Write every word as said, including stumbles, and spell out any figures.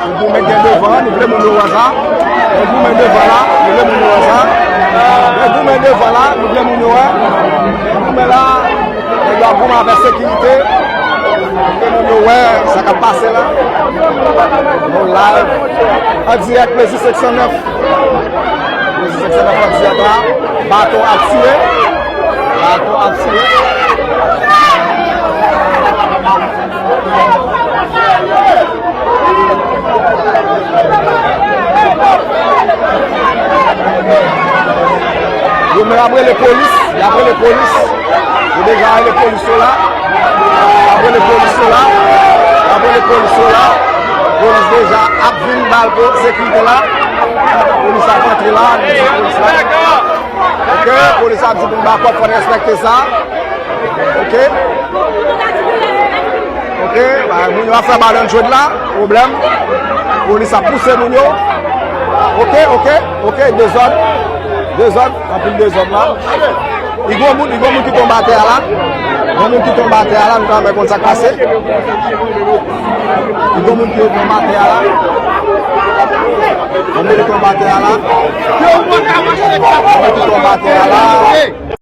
Nou goumen gen devan, nou vle moun yo wè sa. Nou goumen devan la, nou vle moun yo wè sa. Nou goumen devan la, nou vle moun yo wè. Nou goumen la, nèg yo ap goumen avèk sekirite. Pou ke moun yo wè sa k ap pase la. Nou live, an dirèk, Plezi senk san nèf. Plezi senk san nèf an dirèk la. Bato ap tire. Bato ap tire. Yo menm ap rele polis, y ap rele polis. Yo deja rele polis yo la. Y ap rele polis yo la. Y ap rele polis yo la. Polis deja ap vin ba l pou sekirite la. Polis ap antre la, nou di polis la. Ok, polis ap di pou n ba kòb, fò n respekte sa. Ok. Ok, ba, moun yo ap fè balon jwèt la, pwoblèm. Polis ap pouse moun yo. Ok, ok, ok, dezòd. Dezòd, anpil dezòd la. Li gon moun, li gon moun ki tonbe atè a la. Gon moun ki tonbe atè a la, nou ta renmen konn sa k pase. Li gon moun ki tonbe atè a la. Gon moun ki tonbe atè a la. Gon moun ki tonbe atè a la.